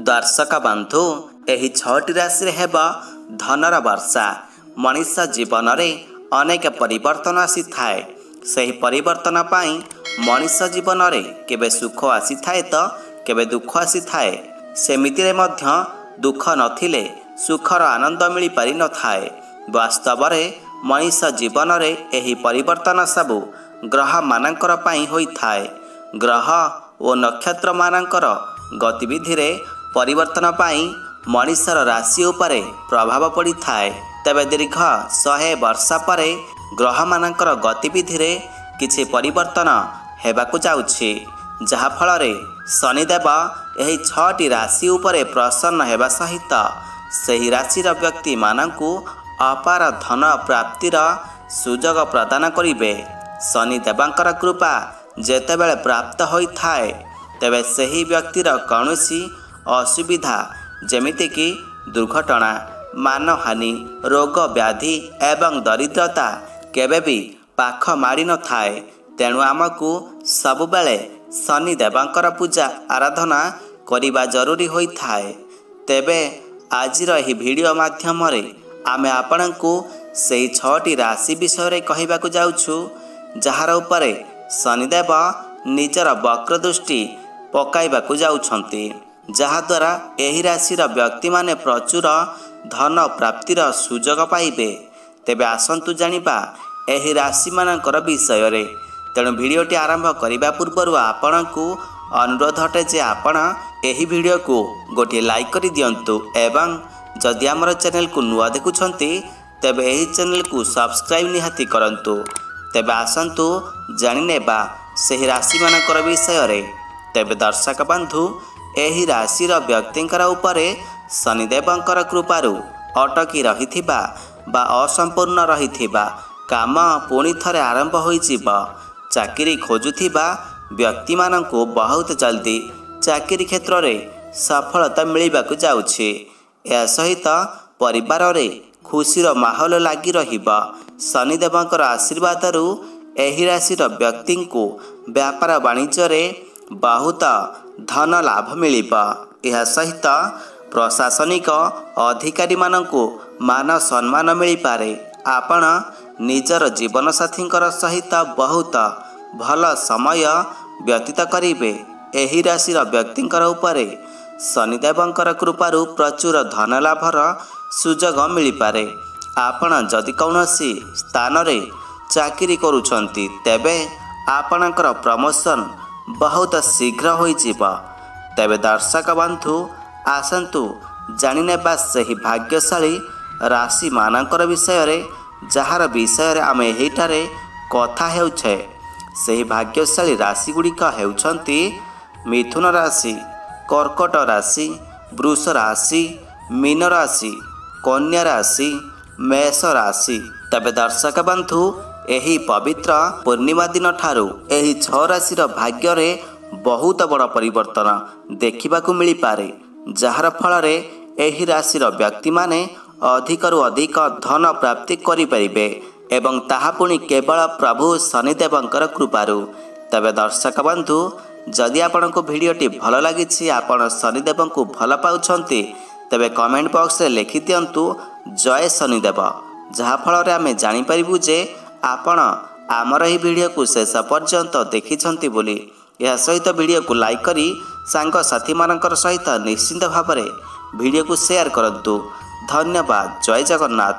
ଦର୍ଶକ ବନ୍ଧୁ, ଏହି 6ଟି ରାଶିରେ ହେବ ଧନର ବର୍ଷା। ମଣିଷ ଜୀବନରେ ଅନେକ ପରିବର୍ତ୍ତନ ଆସିଥାଏ। ସେହି ପରିବର୍ତ୍ତନ ପାଇଁ ମଣିଷ ଜୀବନରେ କେବେ ସୁଖ ଆସିଥାଏ ତ କେବେ ଦୁଃଖ ଆସିଥାଏ। ସେମିତିରେ ମଧ୍ୟ ଦୁଃଖ ନଥିଲେ ସୁଖର ଆନନ୍ଦ ମିଳିପାରିନଥାଏ। ବାସ୍ତବରେ ମଣିଷ ଜୀବନରେ ଏହି ପରିବର୍ତ୍ତନ ସବୁ ଗ୍ରହମାନଙ୍କର ପାଇଁ ହୋଇଥାଏ। ଗ୍ରହ ଓ ନକ୍ଷତ୍ରମାନଙ୍କର ଗତିବିଧିରେ ପରିବର୍ତ୍ତନ ପାଇଁ ମଣିଷର ରାଶି ଉପରେ ପ୍ରଭାବ ପଡ଼ିଥାଏ। ତେବେ ଦୀର୍ଘ 100 ବର୍ଷ ପରେ ଗ୍ରହମାନଙ୍କର ଗତିବିଧିରେ କିଛି ପରିବର୍ତ୍ତନ ହେବାକୁ ଯାଉଛି, ଯାହାଫଳରେ ଶନିଦେବ ଏହି 6ଟି ରାଶି ଉପରେ ପ୍ରସନ୍ନ ହେବା ସହିତ ସେହି ରାଶିର ବ୍ୟକ୍ତିମାନଙ୍କୁ ଅପାର ଧନ ପ୍ରାପ୍ତିର ସୁଯୋଗ ପ୍ରଦାନ କରିବେ। ଶନିଦେବଙ୍କର କୃପା ଯେତେବେଳେ ପ୍ରାପ୍ତ ହୋଇଥାଏ, ତେବେ ସେହି ବ୍ୟକ୍ତିର କୌଣସି ଅସୁବିଧା ଯେମିତିକି ଦୁର୍ଘଟଣା, ମାନହାନି, ରୋଗ ବ୍ୟାଧି ଏବଂ ଦରିଦ୍ରତା କେବେ ବି ପାଖ ମାଡ଼ିନଥାଏ। ତେଣୁ ଆମକୁ ସବୁବେଳେ ଶନିଦେବଙ୍କର ପୂଜା ଆରାଧନା କରିବା ଜରୁରୀ ହୋଇଥାଏ। ତେବେ ଆଜିର ଏହି ଭିଡ଼ିଓ ମାଧ୍ୟମରେ ଆମେ ଆପଣଙ୍କୁ ସେହି 6ଟି ରାଶି ବିଷୟରେ କହିବାକୁ ଯାଉଛୁ, ଯାହାର ଉପରେ ଶନିଦେବ ନିଜର ବକ୍ରଦୃଷ୍ଟି ପକାଇବାକୁ ଯାଉଛନ୍ତି, ଯାହାଦ୍ୱାରା ଏହି ରାଶିର ବ୍ୟକ୍ତିମାନେ ପ୍ରଚୁର ଧନ ପ୍ରାପ୍ତିର ସୁଯୋଗ ପାଇବେ। ତେବେ ଆସନ୍ତୁ ଜାଣିବା ଏହି ରାଶିମାନଙ୍କର ବିଷୟରେ। ତେଣୁ ଭିଡ଼ିଓଟି ଆରମ୍ଭ କରିବା ପୂର୍ବରୁ ଆପଣଙ୍କୁ ଅନୁରୋଧ ଅଟେ ଯେ ଆପଣ ଏହି ଭିଡ଼ିଓକୁ ଗୋଟିଏ ଲାଇକ୍ କରିଦିଅନ୍ତୁ ଏବଂ ଯଦି ଆମର ଚ୍ୟାନେଲକୁ ନୂଆ ଦେଖୁଛନ୍ତି ତେବେ ଏହି ଚ୍ୟାନେଲକୁ ସବସ୍କ୍ରାଇବ୍ ନିହାତି କରନ୍ତୁ। ତେବେ ଆସନ୍ତୁ ଜାଣିନେବା ସେହି ରାଶିମାନଙ୍କର ବିଷୟରେ। ତେବେ ଦର୍ଶକ ବନ୍ଧୁ, ଏହି ରାଶିର ବ୍ୟକ୍ତିଙ୍କର ଉପରେ ଶନିଦେବଙ୍କର କୃପାରୁ ଅଟକି ରହିଥିବା ବା ଅସମ୍ପୂର୍ଣ୍ଣ ରହିଥିବା କାମ ପୁଣି ଥରେ ଆରମ୍ଭ ହୋଇଯିବ। ଚାକିରି ଖୋଜୁଥିବା ବ୍ୟକ୍ତିମାନଙ୍କୁ ବହୁତ ଜଲ୍ଦି ଚାକିରି କ୍ଷେତ୍ରରେ ସଫଳତା ମିଳିବାକୁ ଯାଉଛି। ଏହା ସହିତ ପରିବାରରେ ଖୁସିର ମାହୋଲ ଲାଗି ରହିବ। ଶନିଦେବଙ୍କର ଆଶୀର୍ବାଦରୁ ଏହି ରାଶିର ବ୍ୟକ୍ତିଙ୍କୁ ବ୍ୟାପାର ବାଣିଜ୍ୟରେ ବହୁତ ଧନ ଲାଭ ମିଳିବ। ଏହା ସହିତ ପ୍ରଶାସନିକ ଅଧିକାରୀମାନଙ୍କୁ ମାନ ସମ୍ମାନ ମିଳିପାରେ। ଆପଣ ନିଜର ଜୀବନସାଥୀଙ୍କର ସହିତ ବହୁତ ଭଲ ସମୟ ବ୍ୟତୀତ କରିବେ। ଏହି ରାଶିର ବ୍ୟକ୍ତିଙ୍କର ଉପରେ ଶନିଦେବଙ୍କର କୃପାରୁ ପ୍ରଚୁର ଧନ ଲାଭର ସୁଯୋଗ ମିଳିପାରେ। ଆପଣ ଯଦି କୌଣସି ସ୍ଥାନରେ ଚାକିରି କରୁଛନ୍ତି, ତେବେ ଆପଣଙ୍କର ପ୍ରମୋସନ୍ ବହୁତ ଶୀଘ୍ର ହୋଇଯିବ। ତେବେ ଦର୍ଶକ ବନ୍ଧୁ, ଆସନ୍ତୁ ଜାଣିନେବା ସେହି ଭାଗ୍ୟଶାଳୀ ରାଶିମାନଙ୍କର ବିଷୟରେ, ଯାହାର ବିଷୟରେ ଆମେ ଏହିଠାରେ କଥା ହେଉଛେ। ସେହି ଭାଗ୍ୟଶାଳୀ ରାଶିଗୁଡ଼ିକ ହେଉଛନ୍ତି ମିଥୁନ ରାଶି, କର୍କଟ ରାଶି, ବୃଷ ରାଶି, ମୀନ ରାଶି, କନ୍ୟା ରାଶି, ମେଷ ରାଶି। ତେବେ ଦର୍ଶକ ବନ୍ଧୁ, ଏହି ପବିତ୍ର ପୂର୍ଣ୍ଣିମା ଦିନଠାରୁ ଏହି 6 ରାଶିର ଭାଗ୍ୟରେ ବହୁତ ବଡ଼ ପରିବର୍ତ୍ତନ ଦେଖିବାକୁ ମିଳିପାରେ, ଯାହାର ଫଳରେ ଏହି ରାଶିର ବ୍ୟକ୍ତିମାନେ ଅଧିକରୁ ଅଧିକ ଧନ ପ୍ରାପ୍ତି କରିପାରିବେ ଏବଂ ତାହା ପୁଣି କେବଳ ପ୍ରଭୁ ଶନିଦେବଙ୍କର କୃପାରୁ। ତେବେ ଦର୍ଶକ ବନ୍ଧୁ, ଯଦି ଆପଣଙ୍କୁ ଭିଡ଼ିଓଟି ଭଲ ଲାଗିଛି, ଆପଣ ଶନିଦେବଙ୍କୁ ଭଲ ପାଉଛନ୍ତି, ତେବେ କମେଣ୍ଟ ବକ୍ସରେ ଲେଖିଦିଅନ୍ତୁ ଜୟ ଶନିଦେବ, ଯାହାଫଳରେ ଆମେ ଜାଣିପାରିବୁ ଯେ ଆପଣ ଆମର ଏହି ଭିଡ଼ିଓକୁ ଶେଷ ପର୍ଯ୍ୟନ୍ତ ଦେଖିଛନ୍ତି ବୋଲି। ଏହା ସହିତ ଭିଡ଼ିଓକୁ ଲାଇକ୍ କରି ସାଙ୍ଗସାଥିମାନଙ୍କର ସହିତ ନିଶ୍ଚିନ୍ତ ଭାବରେ ଭିଡ଼ିଓକୁ ସେୟାର କରନ୍ତୁ। ଧନ୍ୟବାଦ। ଜୟ ଜଗନ୍ନାଥ।